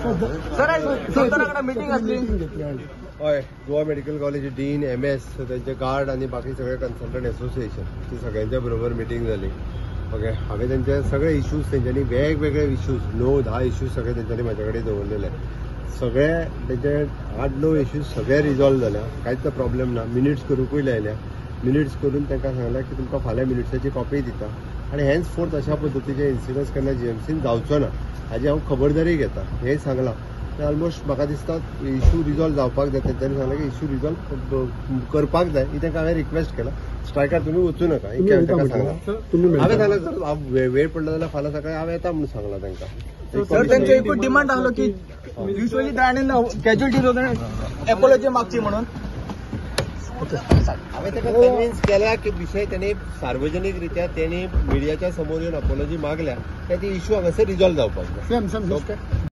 Sir, meeting आसली. हय, Goa medical college dean, MS, तेंचे गार्ड आनी बाकी सगळे कन्सल्टंट एसोसिएशन ती सगळ्यांच्या बरोबर मिटींग जाली. ओके, हांवें तेंचे सगळे इश्यूज, तेंच्यांनी वेगवेगळे इश्यूज, 9-10 इश्यूज सगळे तेंच्यांनी म्हाज्या कडेन दवरलेले. सगळे तेंचे 8-9 इश्यूज सगळे रिजॉल्व जाल्या, कांयच प्रॉब्लेम ना. मिनिट्स करूंकूय लायल्या. मिनिट्स करून तांकां सांगलां की तुमकां फाल्यां मिनिट्साची कॉपी दिता आनी हेन्स फोर्थ अशा पद्दतीचे इन्सिडंट्स केन्ना जीएमसीन जावचो ना हाजी हांव खबरदारी घेता हें सांगलां. ऑलमोस्ट म्हाका दिसता इशू रिजॉल्व जावपाक जाय. तेंच्यांनी सांगलां की इशू रिजॉल्व करपाक जाय, ही तांकां हांवें रिक्वेस्ट केला. स्ट्रायकार तुमी वचूं नाका हें हांवें तांकां सांगलां. हांवें सांगलां सर, वेळ पडलो जाल्यार फाल्यां सकाळी हांव येता म्हणून सांगलां तांकां. सर, तेंचो एकूच डिमांड आहलो की युजली ताणें कॅज्युअलिटी एपोलॉजी मागची म्हणून. हांवें ताका कन्विन्स केल्या की विशय तेणी सार्वजनीक रित्या तेणी मिडियाच्या समोर येवन अपोलॉजी मागल्या, त्या ती इशू हांगासर रिजॉल्व जावपाक जाय.